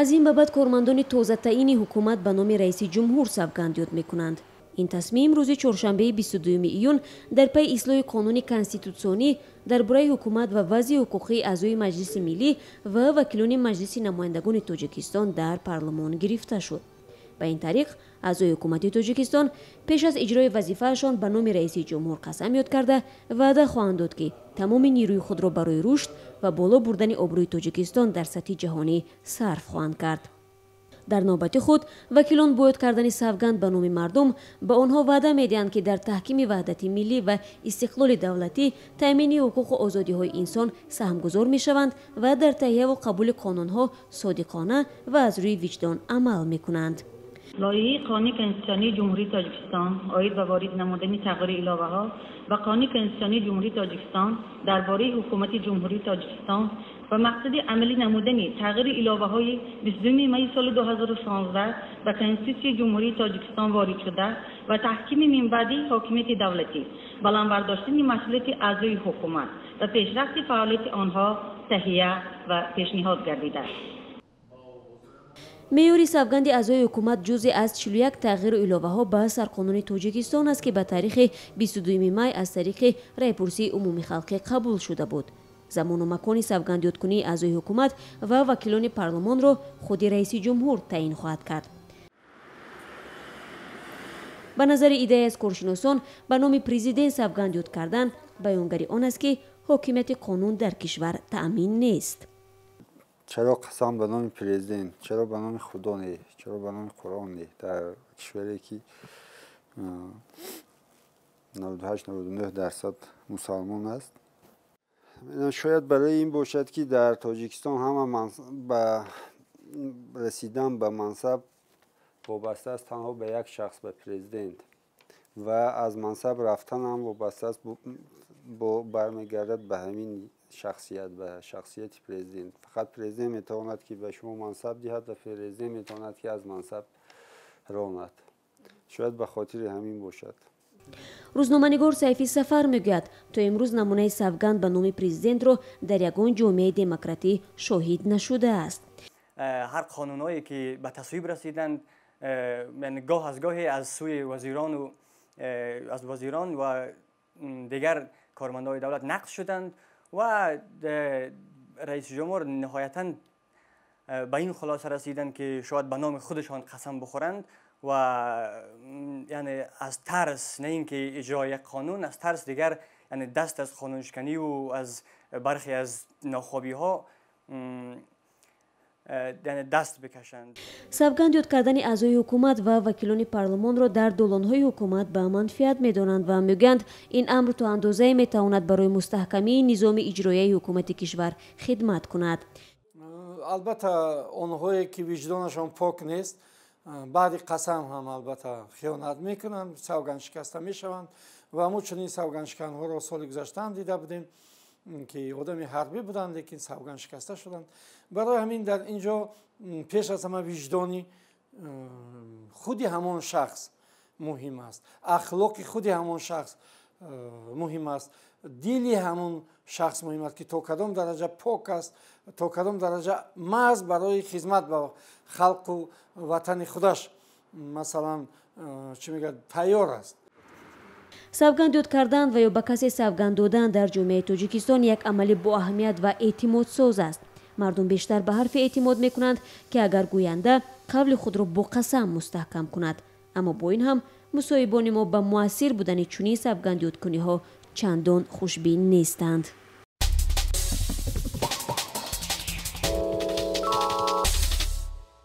Аз ин ба баъд кормандони тозатаъини ҳукумат ба номи раиси ҷумҳур савганд ёд мекунанд. Ин тасмим рӯзи чоршанбеи 22 июн дар пайи ислоҳи қонуни конститутсионӣ дар бораи ҳукумат ва вазъи ҳуқуқии аъзои Маҷлиси миллӣ ва вакилони Маҷлиси намояндагони Тоҷикистон дар парлумон гирифта шуд. Ба ин тариқ аъзои ҳукумати Тоҷикистон пеш аз иҷрои вазифаашон ба номи раиси ҷумҳур қасам ёд карда, ваъда хоҳанд дод, ки тамоми нерӯи худро барои рушд ва боло бурдани обрӯи Тоҷикистон дар сатҳи ҷаҳонӣ сарф хоҳанд кард. Дар навбати худ вакилон бо ёд кардани савганд ба номи мардум ба онҳо ваъда медиҳанд, ки дар таҳкими ваҳдати миллӣ ва истиқлоли давлатӣ, таъмини ҳуқуқу озодиҳои инсон саҳмгузор мешаванд ва дар таҳияву қабули қонунҳо содиқона ва аз рӯи виҷдон амал мекунанд. Лоиҳаи қонуни конститутсионии Ҷумҳурии Тоҷикистон оид ба ворид намудани тағйиру иловаҳо ба Қонуни конститутсионии Ҷумҳурии Тоҷикистон дар бораи Ҳукумати Ҷумҳурии Тоҷикистон ба мақсади амалӣ намудани тағйиру иловаҳои 22 майи соли 2016 ба Конститутсияи Ҷумҳурии Тоҷикистон ворид шуда ва таҳкими минбаъдии ҳокимияти давлатӣ, баланд бардоштани масъулияти аъзои ҳукумат ва пешрафти фаъолияти онҳо таҳия ва пешниҳод гардидааст. Меъёри савганди аъзои ҳукумат ҷузъе аз 41 тағйиру иловаҳо ба сарқонуни Тоҷикистон аст, ки ба таърихи 22 май аз тариқи раъйпурсии умумихалқӣ қабул шуда буд. Замону макони савгандёдкунии аъзои ҳукумат ва вакилони парлумонро худи раиси ҷумҳур таъин хоҳад кард. Ба назари иддае аз коршиносон, ба номи президент савганд ёд кардан баёнгари он аст, ки ҳокимияти қонун дар кишвар таъмин нест. Чаро қасам ба номи президент, чаро ба номи Худо не, чаро ба номи Қуръон не? Дар кишваре ки 98-99% мусалмон аст, шояд барои ин бошад, ки дар Тоҷикистон ҳама ба расидан ба мансаб вобаста аст танҳо ба як шахс, ба президент, ва аз мансаб рафтан ҳам вобаста аст, бармегардад ба ҳамин шахсият, ба шахсияти президент. Фақат президент метавонад, ки ба шумо мансаб диҳад, ва президент метавонад, ки аз мансаб ронад. Шояд ба хотири ҳамин бошад. Рӯзноманигор Сайфи Сафар мегӯяд, то имрӯз намунаи савганд ба номи президентро дар ягон ҷомеаи демократӣ шоҳид нашудааст. Ҳар қонунҳое ки ба тасвиб расиданд, гоҳ аз гоҳе аз сӯи вазирону аз вазирон ва дигар кормандони давлат нақз шуданд ва раиси ҷумҳур ниҳоятан ба ин хулоса расиданд, ки шояд ба номи худашон қасам бихӯранд ва яъне аз тарс, на ин ки иҷрои як қонун, аз тарс дигар яъне даст аз қонуншиканиву аз бархе аз нохобиҳо яъне даст бикашанд. Савганд ёд кардани аъзои ҳукумат ва вакилони парлумонро дар долонҳои ҳукумат ба манфиат медонанд ва мегӯянд, ин амр то андозае метавонад барои мустаҳкамии низоми иҷроияи ҳукумати кишвар хидмат кунад. Албатта, онҳое ки виҷдонашон пок нест, баъди қасам ҳам албатта хиёнат мекунанд, савгандшикаста мешаванд, ва мо чунин савгандшиканҳоро соли гузашта ҳам дида будем, ки одами ҳарбӣ буданд, лекин савгандшикаста шуданд. Барои ҳамин дар ин ҷо пеш аз ҳама виҷдони худи ҳамон шахс муҳим аст, ахлоқи худи ҳамон шахс муҳим аст, дили ҳамон шахс муҳим аст, ки то кадом дараҷа пок аст, то кадом дараҷа маҳз барои хизмат ба халқу ватани худаш, масалан, чӣ мегӯяд, тайёр аст. Савганд ёд кардан ва ё ба касе савганд додан дар ҷомеаи Тоҷикистон як амали боаҳамият ва эътимодсоз аст. Мардум бештар ба ҳарфе эътимод мекунанд, ки агар гӯянда қавли худро бо қасам мустаҳкам кунад. Аммо бо ин ҳам мусоҳибони мо ба муассир будани чунин савгандёдкуниҳо чандон хушбин нестанд.